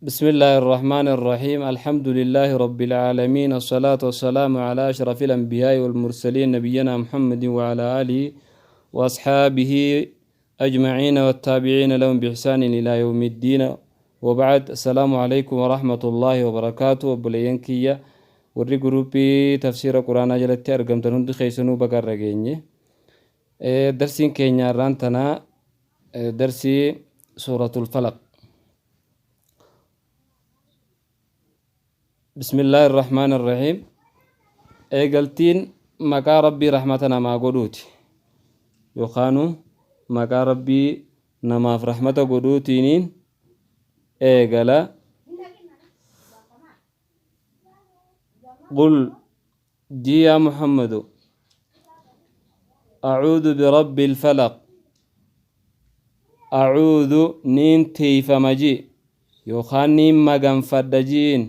بسم الله الرحمن الرحيم الحمد لله رب العالمين الصلاة والسلام على أشرف الأنبياء والمرسلين نبينا محمد وعلى آله وأصحابه أجمعين والتابعين لهم بإحسان إلى يوم الدين وبعد السلام عليكم ورحمة الله وبركاته obboleeyyan kiyya warri guruupii tafsiira quraanaa jalatti argamtan hundi keessanuu baga irra geenye darsiin keenya har'aan tanaa darsii suuratul falaq bismillaahi irrahmaan irrahiim eegaltiin maqaa rabbii rahmata namaa godhuuti yookaanu maqaa rabbii namaaf rahmata godhuutiiniin eegala qul jii yaa muhammadu acuudu birabbi ilfalaq acuudu niin tiiyfama ji yookaan niin maganfadha jiin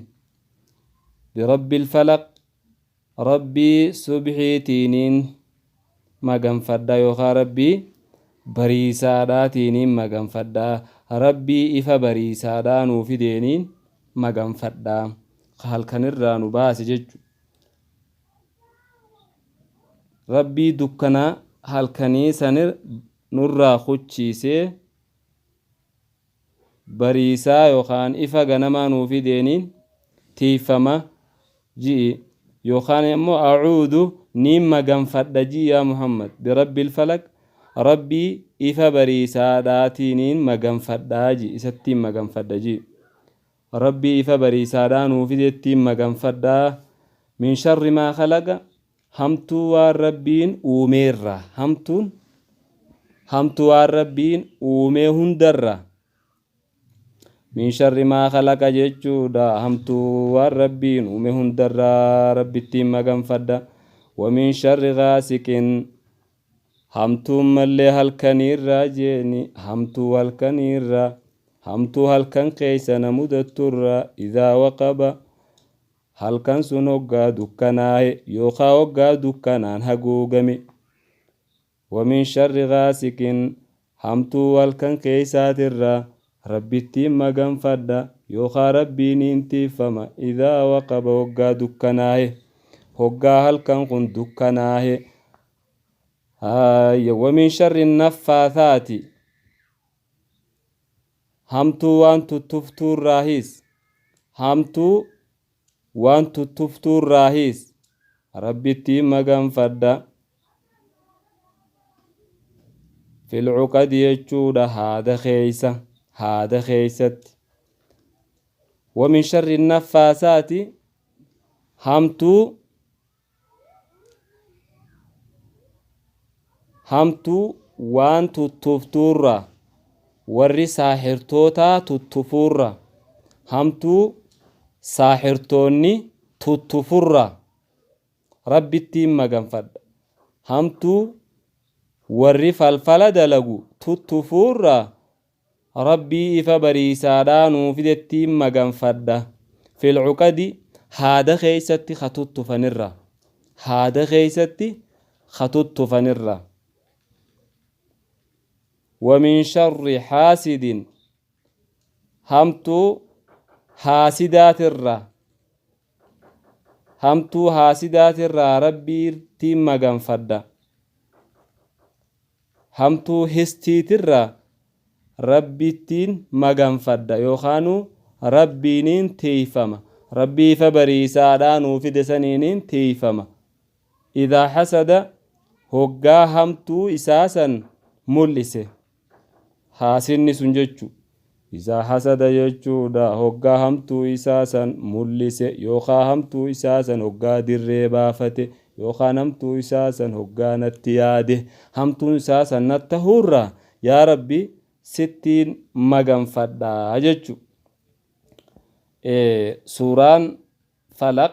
birabbi ilfalaq rabbii subxiitiiniin maganfadha yookaan rabbii bariisaadhaatiiniin maganfadha rabbii ifa bariisaadhaa nuu fideeniin maganfadha ka halkanirraa nu baase jechu rabbii dukkana halkanii sanir nurraa kuchiisee bariisaa yookaan ifa ganamaa nuu fideeniin tiiyfama ji'i yookaan immoo acuudu niin maganfadha ji'i yaa Muhammad birabbil falaq rabbii ifa bariisaadhaatiiniin maganfadhaa ji'i isattiin maganfadha ji'i rabbii ifa bariisaadhaa nuu fidettiin maganfadhaa min sharri maa khalaqa hamtuu waan rabbiin uumeerraa hamtuun hamtuu waan rabbiin uumee hundarraa min sharri maa khalaqa jechuudha hamtuu waan rabbiin uume hundarraa rabbittiin maganfadha wa min sharri gaasiqin hamtuun mallee halkaniirraa jeeni hamtuu halkaniirraa hamtuu halkan keeysa na mudatturraa idaa waqaba halkan sun hoggaa dukkanaahe yookaa hoggaa dukkanaan haguugame wa min sharri gaasiqin hamtuu halkan keeysaatirraa rabbittiin maganfadha yookaa rabbiiniin tiiffama idaa waqaba hoggaa dukkanaahe hoggaa halkan kun dukkanaahe haaya wa min sharri naffaathaati hamtuu waan tuttuftuurraahiis hamtuu waan tuttuftuurraahiis rabbittiin maganfadha fil cuqadi jechuudha haada keeysa haada keeysatti wa min sharri naffaasaati hamtuu hamtuu waan tuttuftuurraa warri saaxirtootaa tuttufuurraa hamtuu saaxirtoonni tuttufurraa rabbittiin maganfadha hamtuu warri falfala dalagu tuttufuurraa Rabbii ifa bariisaadhaa nuu fidettiin maganfadha. Fil cuqadi haada keeysatti ka tuttufanirra. Haada keeysatti ka tuttufanirra. Wa min sharri haasidin hamtuu haasidaatirra. Hamtuu haasidaatirraa Rabbiittiin maganfadha. Hamtuu histiitirraa Rabbittiin maganfadha yookaanuu Rabbiiniin tiiyfama. Rabbii ifa bariisaadhaa nuu fide saniiniin tiiyfama. Idhaa hasada hoggaa hamtuu isaa san mul'ise. Haasidni sun jechu. Izaa hasada jechuudha hoggaa hamtuu isaa san mul'ise yookaa hamtuu isaa san hoggaa dirree baafate yookaan hamtuu isaa san hoggaa natti yaade hamtuun isaa san natti tahuurraa yaa rabbi sittiin maganfadha jechu. Suuraan falaq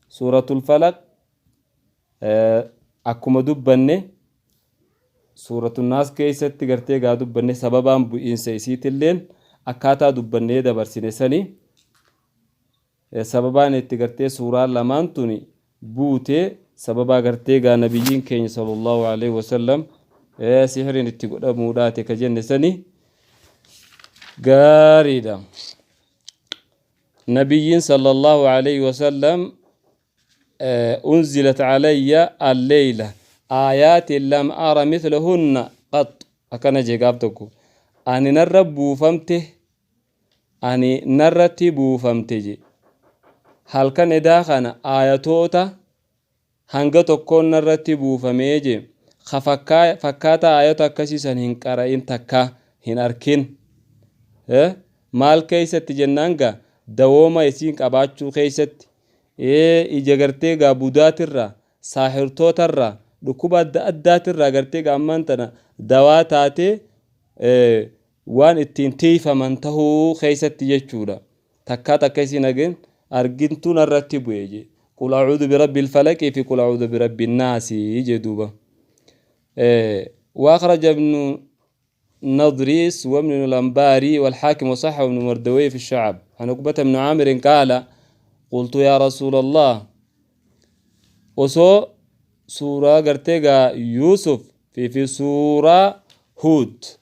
suuratul falaq akkuma dubbanne Suuratunnaas keessatti gartee gaa dubbanne sababaan bu'iinsa isiitilleen akkaataa dubbannee dabarsine sani sababaan itti gartee suuraan lamaan tuni buute sababaa gartee gaa nabiyyiin keenya sallallahu alaihi wasallam sihiriin itti godhamuudhaati ka jenne sani gaariidha. Nabiyyiin sallallahu alayhi wasallam unzilat alayya alleyla aayaatin lam ara mithlahunna qat, akkana jee gaaf tokko, ani narra buufamte, ani narratti buufamte je halkan edaa kana, aayatoota hanga tokkoon narratti buufamee je, ka fakkaata aayota akkasii san hin qara'in takka hin arkin. Maal keeysatti jennaan gaa, dawooma isiin qabaachuu keeysatti, ija gartee gaa budaatirraa, saahirtootarraa, dhukkuba adda addaatirraa gartee gaa ammaan tana dawaa taatee waan ittiin tiifaman tahuu keeysatti jechuudha. Takkaa takka isin hagin argintu narratti bu'e je, qul acuudu birabbi ilfalaqii fi qul acuudu birabbi innaasi je duuba. وأخرج ابن نضريس وابن الأنباري والحاكم وصححه ابن مردويه في الشعب عن عقبة بن عامر قال: قلت يا رسول الله، osoo suuraa gartee gaa Yuusuf fi suuraa Huud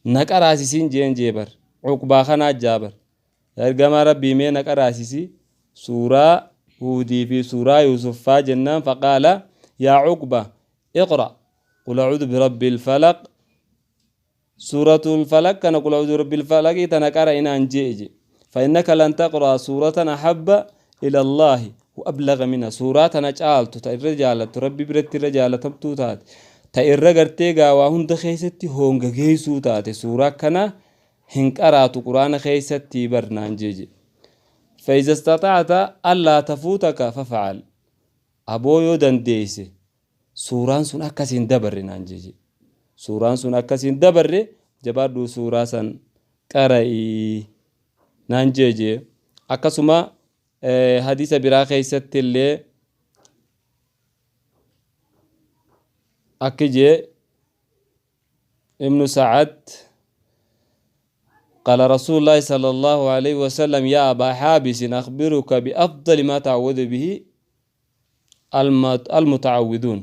na qaraasisiin jeen jeebar. Uqbaa kanaa jaabar, ergamaa Rabbii, mee na qaraasisi suuraa Huudii fi suuraa Yuusuf faa jennaan, فقال: يا عقبة، اقرأ قل أعوذ برب الفلق، سورة الفلق كان، قل أعوذ برب الفلق تنقرأ إن أنجي، فإنك لن تقرأ سورة أحب إلى الله وأبلغ منها. suuraa tana caaltu, ta irra jaalattu Rabbi biratti irra jaalatamtuu taate, ta irra gartee gaa waa hunda keessatti honga geessuu taate, suuraa kana hin qaraatu Quraana keessatti barnaan jeeje. فإذا استطعت ألا تفوتك فافعل. Aboo, yoo dandeeyse suuraan sun akkasiin dabarre naan jeeje, suuraan sun akkasiin dabarre, jabaadhuu suuraa san qara'ii naan jeeje. Akkasuma hadiisa biraa keessatti illee akki jee Ibnu Sacad: قال رسول الله صلى الله عليه وسلم: يا أبا حابس، أخبرك بأفضل ما تعوذ به المتعوذون.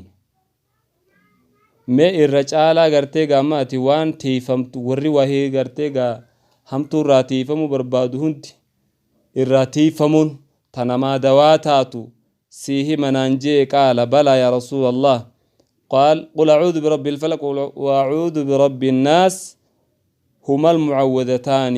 Mee irra caalaa gartee gaa ati waan tiifamtu, warri wahii gartee gaa hamtuu irraa tiifamuu barbaadu hundi irraa tiifamuun tanamaa dawaa taatu sii hima naan jee. قال: بلى يا رسول الله. قال: قل أعوذ برب الفلق وأعوذ برب الناس، هما المعوذتان.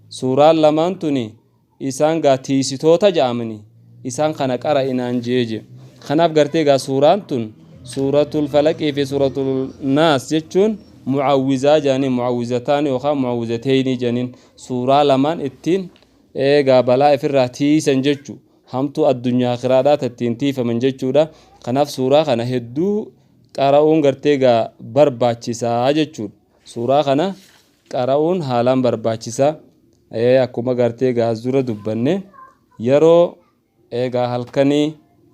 Suuraan lamaan tuni isaan gaa tiisitoota ja'amani, isaan kana qara'inaan jeeje. Kanaaf gartee gaa suuraan tun, suuratul Falaqii fi suuratul Naas jechuun, mucawwizaa jedhanii, mucawwizataan yookaan mucawwizateenii jedhaniin, suuraa lamaan ittiin eegaa balaa ifirraa tiisan jechu, hamtuu addunyaa akiraadhaa ittiin tiifaman jechuudha. Kanaaf suuraa kana hedduu qara'uun gartee gaa barbaachisaa jechuudha. Suuraa kana qara'uun haalaan barbaachisaa. Akkuma gartee gaa dura dubbanne, yeroo eegaa halkanii,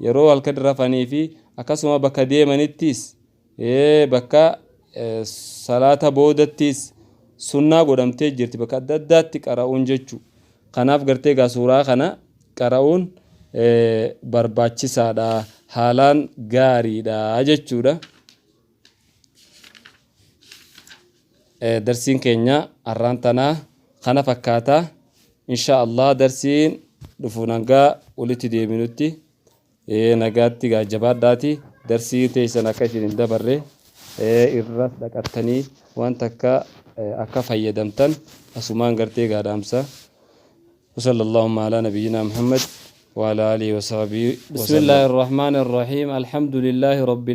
yeroo halkan rafanii fi akkasuma bakka deemanittis, bakka salaata boodattis sunnaa godhamtee jirti bakka adda addaatti qara'uun jechuu. Kanaaf gartee gaa suuraa kana qara'uun barbaachisaadha, haalaan gaariidha jechuudha. Darsiin keenya har'aan tanaa kana fakkaataa. Insha Allah darsiin dhufu nagaa walitti deebinutti nagaatti gaa jabaadhaati. Darsii teessan akka isin hin dabarre irra dhaqattanii waan takka akka fayyadamtan asumaan gartee gaadhaamsa. وصلى اللهم على نبينا محمد وعلى آله وصحبه. بسم الله الرحمن الرحيم. الحمد لله رب